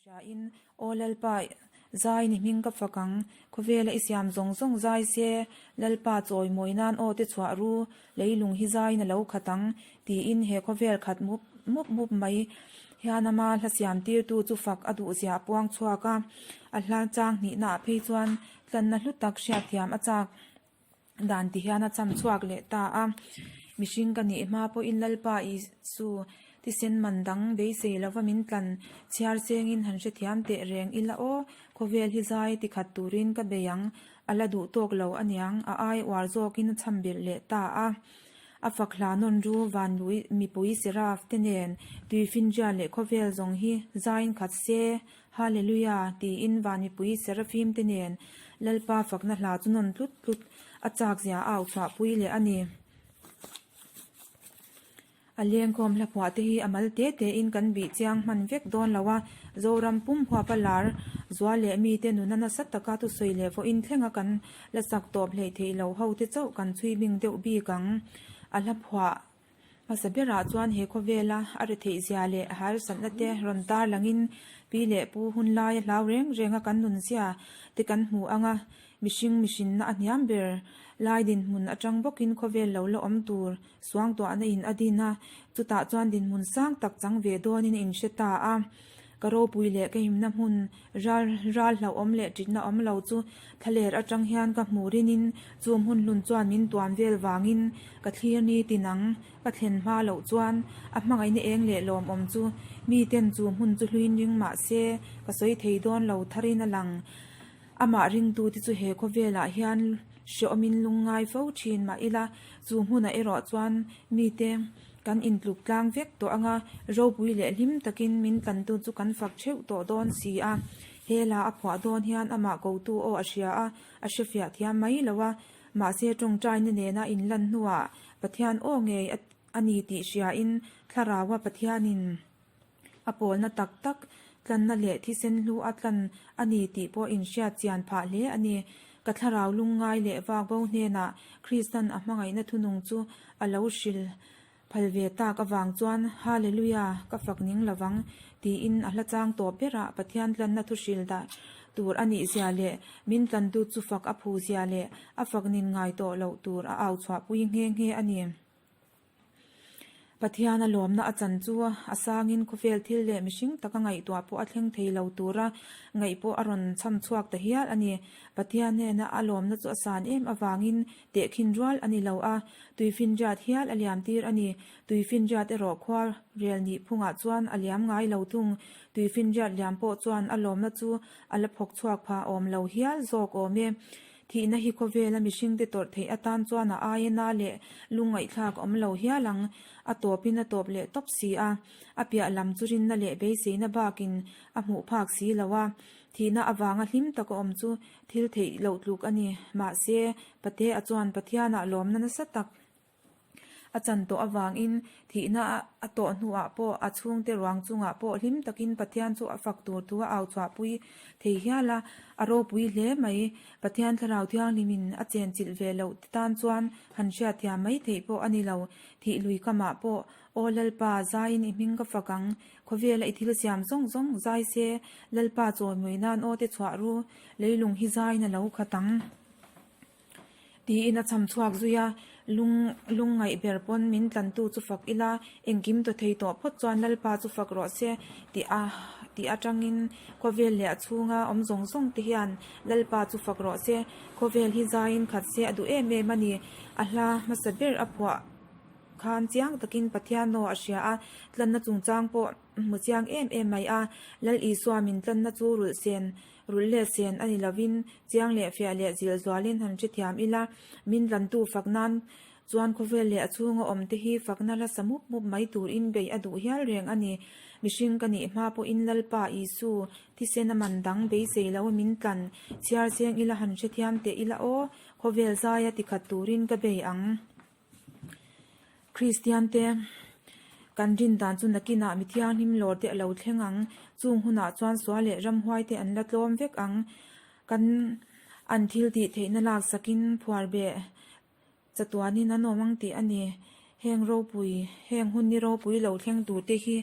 Hriain, Aw Lalpa, zai ni hming ka fak ang, khawvela i siam zawng zawng zai se, Lalpa chawimawi nan aw te chhuah ru, leilung hi zaiin a lo khat ang, tiin he khawvel khat mup mup mup mai hian ama hla siam tirtu chu fak a duh zia a puang chhuak a, a hla chang hnihnaah phei chuan tlanna hlu tak hriatthiam a chak. Dan ti hian a cham chhuak leh ta a, mihring ka nih hma pawhin Lalpa Isu thisen man dang beisei lova min tlan chhiar chengin han hrethiam teh reng ila aw, khawvel hi zai ti khat turin ka bei ang, a la duh tawk lo aniang, a ai uar zawkin a cham belh leh ta a. A fak hla nawn ru van lui mipui Seraf te nen tuifinria leh khawvel zawng hi zaiin khat se Hallelujah! tiin van mipui Seraphim te nen Lalpa fakna hla chu nawn tlut tlut a chak zia a au chhuah pui leh a ni. A lengkhawm hla phuah te hi a mal te te in kan bih chiang hman vek dawn lo a, Zoram pum huapa lar zual leh mite nuna nasa taka thusawi leh vawiin thlenga kan la sak tawp hleih theih lo ho te chauh kan chhui bing deuh bik ang. A hla phuah Hmasa berah chuan he khawvela a ri theih zia leh a harsatna te rawn tar langin pi leh pu hun laia hlau reng renga kan nun zia te kan hmu ang a, mihring mihrinna a hniam ber lai dinhmun atang bawkin khawvel lo la awm tur suangtuahna in a din a, chutah chuan dinhmun sang tak chang ve dawnin a inhre ta a. Ka ropui leh ka himna hmun ral ral hlauhawm leh ṭitna awm lo chu thlaler aṭang hian ka hmu rinin chu hmun hlun chuan min tuam vel vangin ka thlir ni tin ang. Ka thlen hma loh chuan a hmangaihna eng leh lawmawm chu miten chu hmun chu hluin ring mah se ka sawi thei dawn lo tharin a lang. Amah ringtute chu he khawvelah hian hrehawmin lungngai fo thin mah ila, chu hmunah erawh chuan mite kan intluk tlang vek tawh anga ropui leh hlim takin min tlantu chu kan fak theuh tawh dawn si a. He hla a phuah dawn hian amah kotu aw a hria a, a hrefiah thiam mai lo a, mahse tawngtaina nena inlan hnuah Pathian aw ngei a ni tih hriain Thlaraua Pathianin A pawlna tak tak tlanna leh thisen hlu a tlan a ni tih pawh inhriat chian phah hle a ni. Ka thlarau lungngai leh vak bo hnenah Kristan a hmangaihna thunung chu a lo hrilh phal ve tak avang chuan Hallelujah ka fak ning lovang tiin a hla chang tawp berah Pathian tlanna thu hrilh dah tur a nih zia leh min tlantu chu fak a phu zia leh a fak nin ngai tawh loh tur a au chhuahpui nghe nghe a ni. Pathian a lawmna a chan chu a sangin khawvel thil leh mihring taka ngaihtuah pawh a thleng thei lo tura ngaih pawh a rawn chham chhuak ta hial a ni. Pathian hnena a lawmna chu a san em avangin tehkhin rual a ni lo a, tuifinriat hial a liam tir a ni. Tuifinriat erawh khua rel nih phungah chuan a liam ngai lo thung. Tuifinriat liam pawh chuan a lawmna chu a la phawk chhuak phah awm lo hial zawk awm e. Thihna hi khawvela mihringte tawrh theih atan chuan a aia na leh lungngaihthlak awm lo hial ang. A tawpin a tawp leh tawp si a, a piah lam chu rinna leh beiseina bakin a hmuh phak si lo a. Thihna avanga hlim taka awm chu thil theih loh tluk a ni. Mahse, Patea chuan Pathianah lawmna nasa tak A chan tawh avangin thihna a tawh hnuah pawh a chhungte ruang chungah pawh hlim takin Pathian chu a fak tur thu a au chhuahpui thei hial a, a ropui hle mai. Pathian Thlarau Thianghlimin a chenchilh ve loh te tan chuan han hriatthiam mai theih pawh a ni lo. Thih lui kamah pawh, Aw Lalpa, zaiin i hming ka fak ang. Khawvela i thil siam zawng zawng zai se, Lalpa chawimawi nan aw te chhuah ru, leilung hi zaiin a lo khat ang. Tiin a cham chhuak zui a, lung lung ngaih ber pawn min tlantu chu fak ila, engkim to thei tawh phawt chuan Lalpa chu fak rawh se tih a tih atangin khawvel leh a chhunga awm zawng zawng te hian Lalpa chu fak rawh se, khawvel hi zaiin khat se a duh em em a ni. A hla hmasa ber a phuah khan chiang takin Pathian aw a hria a, tlanna chungchang pawh hmu chiang em em mai a, Lal Isua min tlanna chu rulh sen Rulh leh sen a ni lovin chiang leh fiah leh zilh zualin han hrethiam ila, min tlantu fak nan chuan khawvel leh a chhunga awm te hi fakna la sa mup mup mai turin beih a duh hial reng a ni. Mihring ka nih hma pawhin Lalpa Isu thisen a man dang beisei lo min tlan chhiar cheng ila han hrethiam teh ila aw, khawvel zaia tikhat turin ka bei ang. Kristian te kan rin dan chu nakinah mi thianghlim lawr te a lo thleng ang. Chung hunah chuan sual leh ramhuai te an la tlawm vek ang. Kan an thil tih theihna lak sakin phuar beh chatuanin an awm ang tih a ni. Heng ropui, heng hun ni ropui lo thleng tur te hi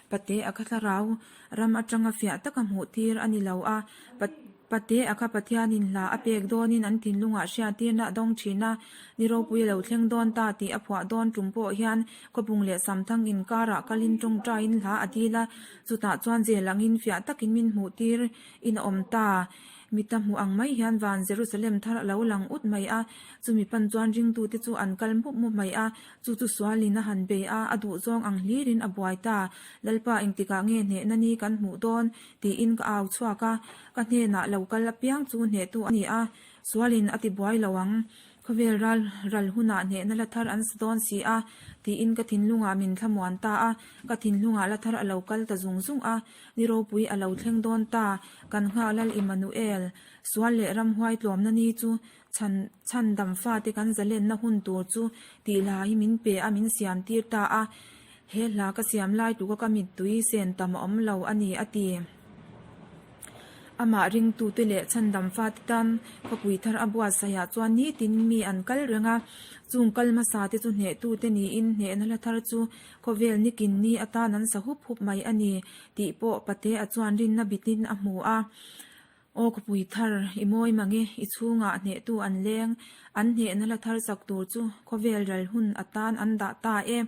Pate a kha thlarau ram atanga fiah taka hmuh tir a ni lo a. Pate a kha Pathianin hla a pek dawnin an thinlungah hriattirna a dawng thin a, ni ropui a lo thleng dawn ta tih a phuah dawn tum pawh hian khawpung leh Samthang inkarah kalin tawngtaiin hla a dil a, chutah chuan zel angin fiah takin min hmuh tir in a awm ta. Mita hmuh ang mai hian van Jerusalem thar a lo lang ut mai a, chumi pan chuan ringtute chu an kal mup mup mai a, chu chu sualin a han bei a, a duhzawng ang hlirin a buai ta. Lalpa engtikah nge hnehna ni kan hmuh dawn? tiin ka au chhuak a, ka hnenah lo kal apiang chu hnehtu a ni a, sualin a ti buai lo ang. Khawvel ral ral hunah hnehna la thar an sa dawn si a, tiin ka thinlungah min thlamuan ta a, ka thinlungah la thar a lo kal ta zung zung a, ni ropui a lo thleng dawn ta, kan nghak Lal Immanuel, sual leh ramhuai tlawmna ni chu chhan chhandam fate kan zalenna hun tur chu tih hla hi min pe a, min siam tir ta a, he hla ka siam lai tuka ka mittui sen tam a awm lo a ni, a ti. Amah ringtute leh chhandam fate tan khawpui thar a buatsaihah chuan nitin mi an kal reng a, chung kal hmasate chu hnehtute niin hnehna hla thar chu khawvel nikin ni atan an sa hup hup mai a ni tih pawh Patea chuan rinna bitin a hmu a. Aw khawpui thar, i mawi mang e, i chhungah hnehtu an leng, an hnehna hla thar sak tur chu khawvel ral hun atan an dah ta e.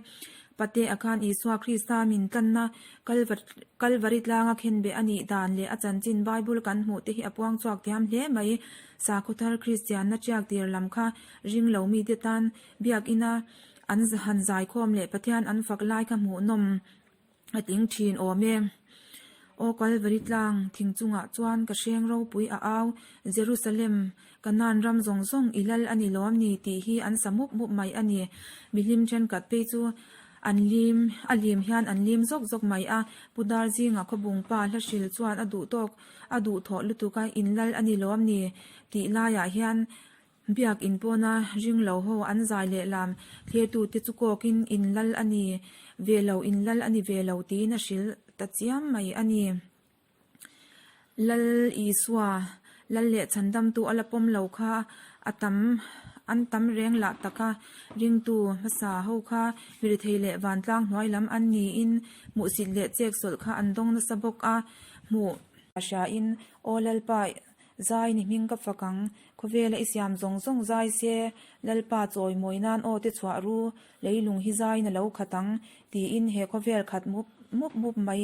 Patea khan Isua Krista min tlanna Kalvari tlanga khenbeh a nih dan leh a chanchin Bible kan hmuh te hi a puang chhuak thiam hle mai. Sakhaw thar Kristianna ṭiak tir lam kha ring lo mite tan biakina an han zaikhawm leh Pathian an fak lai kha hmuhnawm a tling ṭhin awm e. Aw Kalvari tlang thing chungah chuan ka hreng ropui a au, Jerusalem, Kanaan ram zawng zawng i lal a ni lawm ni tih hi an sa mup mup mai a ni. Mihlim thenkhat phei chu an lim, a lim hian an lim zawk zawk mai a. Pu Dar zinga khawbung pa hla hril chuan a duh tawk, a duh thawh lutuk a, in lal a ni lawm ni tih laiah hian biak in pawna ring lo ho an zai leh lam thlirtute chu kawkin in lal a ni ve lo, in lal a ni ve lo tiin a hril ta chiam mai a ni. Lal Isua, Lal leh Chhandamtu a la pawm lo kha a tam, an tam reng lah taka ringtu hmasa ho kha mirithei leh vantlang hnuai lam an niin hmuhsit leh cheksawlh kha an dawng nasa bawk a, hmuh. A hriain, Aw Lalpa, zai ni hming ka fak ang, khawvela i siam zawng zawng zai se, Lalpa chawimawi nan aw te chhuah ru, Leilung hi zaiin a lo khat ang, tiin he khawvel khat mup mup mup mai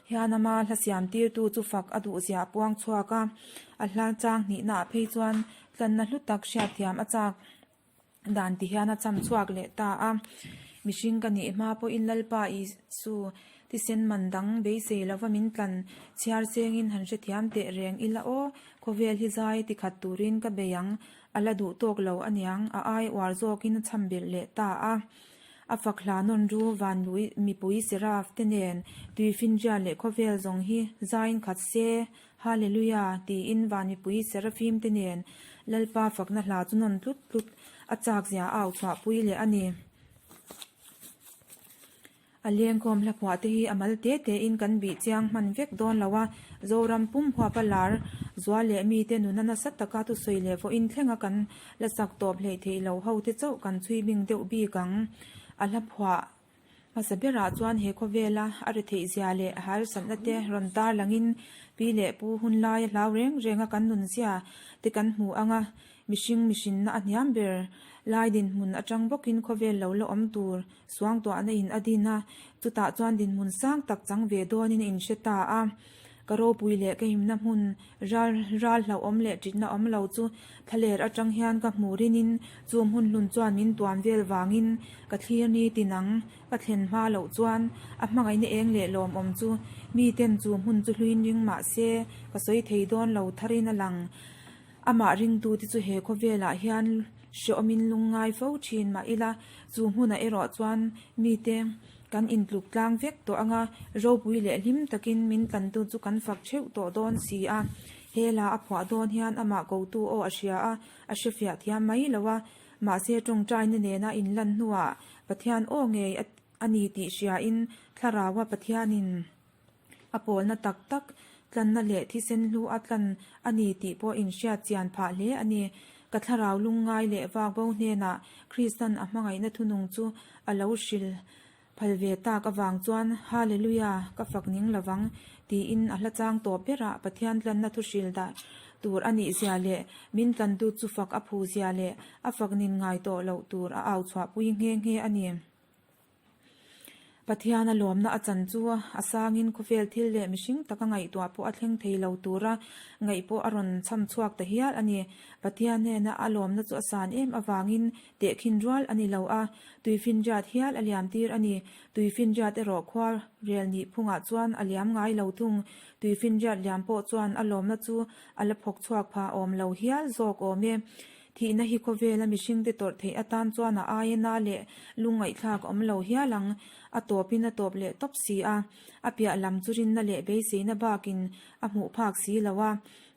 hian ama hla siamtirtu chu fak a duhzia a puang chhuak a. A hla chang hnihnaah phei chuan tlanna hlu tak hriatthiam a chak dan ti hian a cham chhuak leh ta a. Mihring ka nih hma pawhin Lalpa Isu thisen man dang beisei lova min tlan chhiar chengin han hrethiam teh reng ila aw, khawvel hi zai tikhat turin ka bei ang A la duh tawk lo aniang, a ai uar zawkin a cham belh leh ta a. A fak hla nawn ru van lui mipui Seraph te nen tuifinria leh khawvel zawng hi zaiin khat se, Hallelujah tiin van mipui Seraphim te nen Lalpa fakna hla chu nawn tlut tlut a chak zia a au chhuahpui leh a ni. A lengkhawm hlaphuah te hi a mal te te in kan bih chiang hman vek dawn lo a, Zoram pum huapa lar zual leh mite nuna nasa taka thusawi leh vawiin thlenga kan la sak tawp hleih theih lo ho te chauh kan chhui bing deuh bik ang. A hlaphuah hmasa berah chuan he khawvela a ri theih zia leh harsatna te rawn tar langin pi leh pu hun laia hlau reng renga kan nun zia te kan hmu ang a, Mihring mihrinna a hniam ber lai dinhmun atang bawkin khawvel lo la awm tur suangtuahna in a din a, chutah chuan dinhmun sang tak chang ve dawnin a inhre ta a. Ka ropui leh ka himna hmun ral ral hlauhawm leh ṭitna awm lo chu thlaler atang hian ka hmu rinin chu hmun hlun chuan min tuam vel vangin ka thlir ni tin ang. Ka thlen hma loh chuan a hmangaihna eng leh lawmawm chu miten chu hmun chu hluin ring mah se ka sawi thei dawn lo tharin a lang. Amah ringtute chu he khawvelah hian hrehawmin lungngai fo thin mah ila, chu hmunah erawh chuan mite kan intluk tlang vek tawh anga ropui leh hlim takin min tlantu chu kan fak theuh tawh dawn si a. He hla a phuah dawn hian amah kotu aw a hria a, a hrefiah thiam mai lo a. Mahse tawngtaina nena inlan hnuah Pathian aw ngei a ni tih hriain Thlaraua Pathianin A pawlna tak tak tlanna leh thisen hlu a tlan a ni tih pawh inhriat chian phah hle a ni. Ka thlarau lungngai leh vak bo hnenah Kristan a hmangaihna thunung chu a lo hrilh. phal ve tak avang chuan Hallelujah ka fak ning lovang tiin a hla chang tawp berah Pathian tlanna thu hril dah tur a nih zia leh min tlantu chu fak a phu zia leh a fak nin ngai tawh loh tur a au chhuahpui nghe nghe a ni. Pathian a lawmna a chan chu a sangin khawvel thil leh mihring taka ngaihtuah pawh a thleng thei lo tura ngaih pawh a rawn chham chhuak ta hial a ni. Pathian hnena a lawmna chu a san em avangin tehkhin rual a ni lo a, tuifinriat hial a liam tir a ni. Tuifinriat erawh khua rel nih phungah chuan a liam ngai lo thung. Tuifinriat liam pawh chuan a lawmna chu a la phawk chhuak pha awm lo hial zawk awm e. Thihna hi khawvela mihringte tawrh theih atan chuan a aia na leh lungngaihthlak a awm lo hial ang. A tawpin a tawp leh tawp si a, a piah lam chu rinna leh beiseina bakin a hmuh phak si lo a.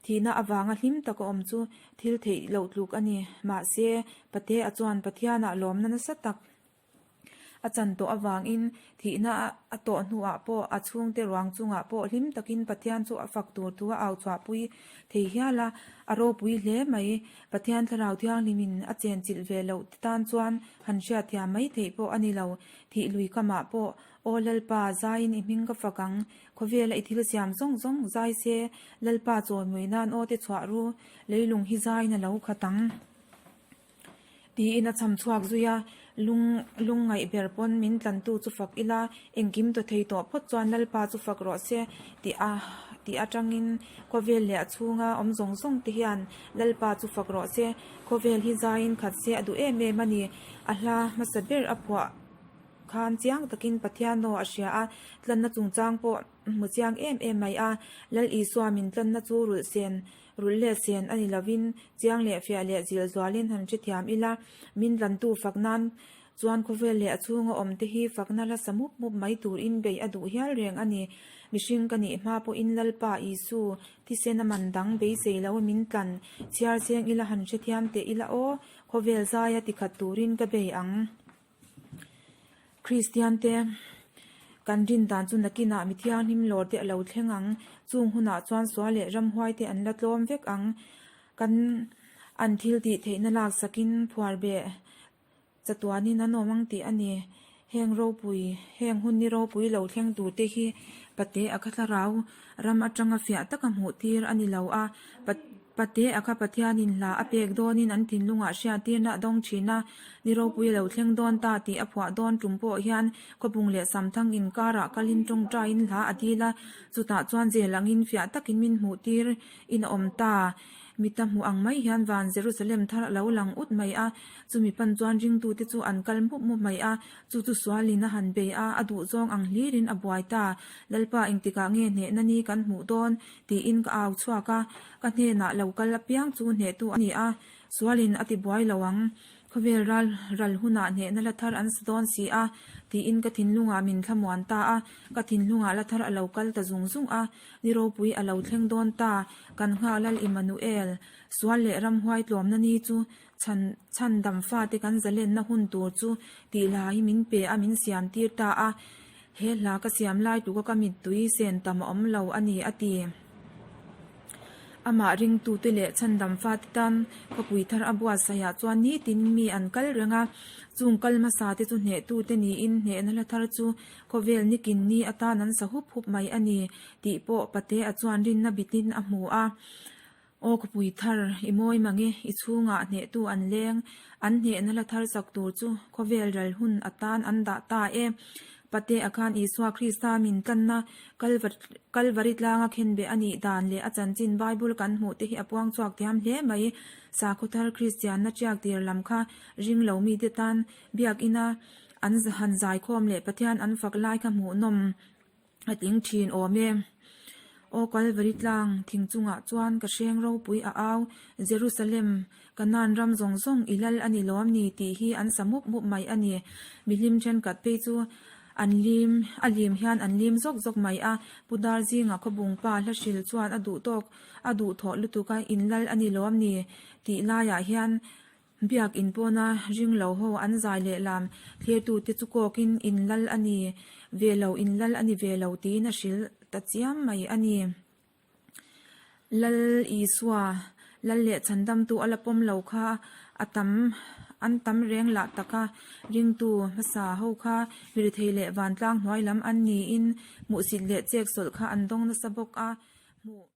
Thihna avanga hlim taka awm chu thil theih loh tluk a ni. Mahse, Patea chuan Pathianah lawmna nasa tak A chan tawh avangin thihna a tawh hnuah pawh a chhungte ruang chungah pawh hlim takin Pathian chu a fak tur thu a au chhuahpui thei hial a, a ropui hle mai. Pathian Thlarau Thianghlimin a chenchilh ve loh te tan chuan han hriatthiam mai theih pawh a ni lo. Thih lui kamah pawh, Aw Lalpa, zaiin i hming ka fak ang. Khawvela i thil siam zawng zawng zai se, Lalpa chawimawi nan aw te chhuah ru, leilung hi zaiin a lo khat ang. Tiin a cham chhuak zui a, lung lung ngaih ber pawn min tlantu chu fak ila, engkim ta thei tawh phawt chuan Lalpa chu fak rawh se tih a tih atangin khawvel leh a chhunga awm zawng zawng te hian Lalpa chu fak rawh se, khawvel hi zaiin khat se a duh em em a ni. A hla hmasa ber a phuah khan chiang takin Pathian aw a hria a, tlanna chungchang pawh hmu chiang em em mai a, Lal Isua min tlanna chu rulh sen Rulh leh sen a ni lovin chiang leh fiah leh zilh zualin han hrethiam ila, min tlantu fak nan chuan khawvel leh a chhunga awm te hi fakna la sa mup mup mai turin bei a duh hial reng a ni. Mihring ka nih hma pawhin Lalpa Isu thisen a man dang beisei lo min tlan chhiar cheng ila han hrethiam teh ila aw, khawvel zaia tikhat turin ka bei ang. Kristian te kan rin dan chu nakinah mi thianghlim lawr te a lo thleng ang. Chung hunah chuan sual leh ramhuai te an la tlawm vek ang. Kan an thil tih theihna lak sakin phuar beh chatuanin an awm ang tih a ni. Heng ropui, heng hun ni ropui lo thleng tur te hi pate a kha thlarau ram atanga fiah taka hmuh tir a ni lo a. Pate a kha Pathianin hla a pek dawnin an thinlungah hriattirna a dawng thin a, ni ropui a lo thleng dawn ta tih a phuah dawn tum pawh hian khawpung leh Samthang inkarah kalin tawngtaiin hla a dil a, chutah chuan zel angin fiah takin min hmuh tir in a awm ta. Mita hmuh ang mai hian van Jerusalem thar a lo lang ut mai a, chumi pan chuan ringtute chu an kal mup mup mai a, chu chu sualin a han bei a, a duhzawng ang hlirin a buai ta. Lalpa engtikah nge hnehna ni kan hmuh dawn? Tiin ka au chhuak a, ka hnenah lo kal apiang chu hnehtu a ni a, sualin a ti buai lo ang. Khawvel ral ral hunah hnehna la thar an sa dawn si a, tiin ka thinlungah min thlamuan ta a, ka thinlungah la thar a lo kal ta zung zung a, ni ropui a lo thleng dawn ta, kan nghak Lal Immanuel, sual leh ramhuai tlawmna ni chu chhan chhan dam fate kan zalenna hun tur chu tih hla hi min pe a, min siam tir ta a. He hla ka siam lai tuka ka mittui sen tam a awm lo a ni, a ti. Amah ringtute leh chhandam fate tan khawpui thar a buatsaihah chuan nitin mi an kal reng a, chung kal hmasa te chu hnehtute niin hnehna hla thar chu khawvel nikin ni atan an sa hup hup mai a ni tih pawh Patea chuan rinna bitin a hmu a. Aw khawpui thar, i mawi mang e, i chhungah hnehtu an leng, an hnehna la thar chak tur chu khawvel ral hun atan an dah ta e. Patea khan Isua Krista min tlanna Kalvari tlanga khenbeh a nih dan leh a chanchin Bible kan hmuh te hi a puang chhuak thiam hle mai. Sakhaw thar Kristianna tiak tir lam kha ring lo mite tan biakina an han zaikhawm leh Pathian an fak lai kha hmuhnawm A tling thin awm e. Aw Kalvari tlang thing chungah chuan ka hreng ropui a au, Jerusalem, Kanaan ram zawng zawng i lal a ni lawm ni tih hi an sa mup mup mai a ni. Mihlim thenkhat phei chu an lim, a lim hian an lim zawk zawk mai a. Pu Dar zinga khawbung pa hla hril chuan a duh tawk, a duh thawh lutuk a, in lal a ni lawm ni tih laiah hian Biak in pawna ring lo ho an zai leh lam thlirtute chu kawkin in lal a ni ve lo, in lal a ni ve lo tiin a hrilh ta chiam mai a ni. Lal Isua, Lal leh Chhandamtu a la pawm lo kha a tam An tam reng lah taka ringtu hmasa ho kha mirethei leh vantlang hnuai lam an niin hmuhsit leh cheksawlh kha an dawng nasa bawk a. Hmuh.